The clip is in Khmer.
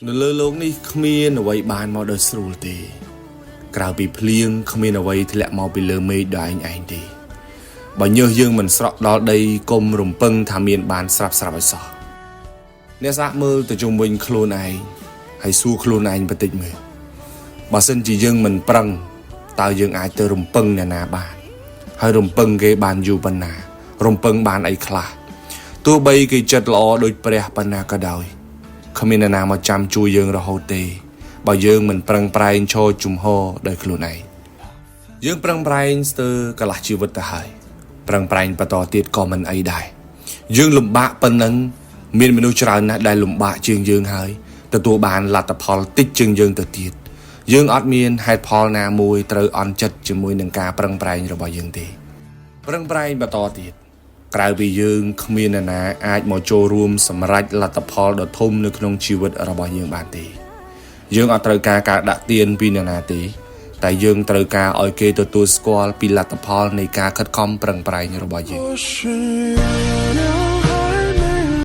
នៅលើលោកនេះគ្មានអ្វីបានមកដោយស្រួលទេ ក្រៅពីភ្លៀងគ្មានអ្វីធ្លាក់មកពីលើមេឃដោយឯងឯងទេបើញើសយើងមិនស្រក់ដល់ដីគុំរំពឹងថាមានបានស្រាប់ស្រាប់ឲ្យសោះអ្នកសាកមើលទៅជុំវិញខ្លួនឯងហើយសួរខ្លួនឯងបន្តិចមើលបើសិនជាយើងមិនប្រឹងតើយើងអាចទៅរំពឹងអ្នកណាបាន ហើយរំពឹងគេបានយូរប៉ុណ្ណា រំពឹងបានអីខ្លះទោះបីគេចិត្តល្អដូចព្រះប៉ុណ្ណាក៏ដោយគ្មានអ្នកណាមកចាំជួយយើងរហូតទេ បើយើងមិនប្រឹងប្រែងឈរជំហរដោយខ្លួនឯងយើងប្រឹងប្រែងស្ទើរកន្លះជីវិតទៅហើយប្រឹងប្រែងបន្តទៀតក៏មិនអីដែរយើងលំបាកប៉ុណ្ណឹងមានមនុស្សច្រើនណាស់ដែលលំបាកជាងយើងហើយទទួលបានលទ្ធផលតិចជាងយើងទៅទៀតយើងអត់មានហេតុផលណាមួយត្រូវអន់ចិត្តជាមួយនឹងការប្រឹងប្រែងរបស់យើងទេ ប្រឹងប្រែងបន្តទៀតក្រៅពីយើងគ្មាននរណាអាចមកចូលរួមសម្រេចលទ្ធផលដ៏ធំនៅក្នុងជីវិតរបស់យើងបានទេ យើងអត់ត្រូវការការដាក់ទានពីនរណាទេ តែយើងត្រូវការឲ្យគេទទួលស្គាល់ពីលទ្ធផលនៃការខិតខំប្រឹងប្រែងរបស់យើង 是月亮。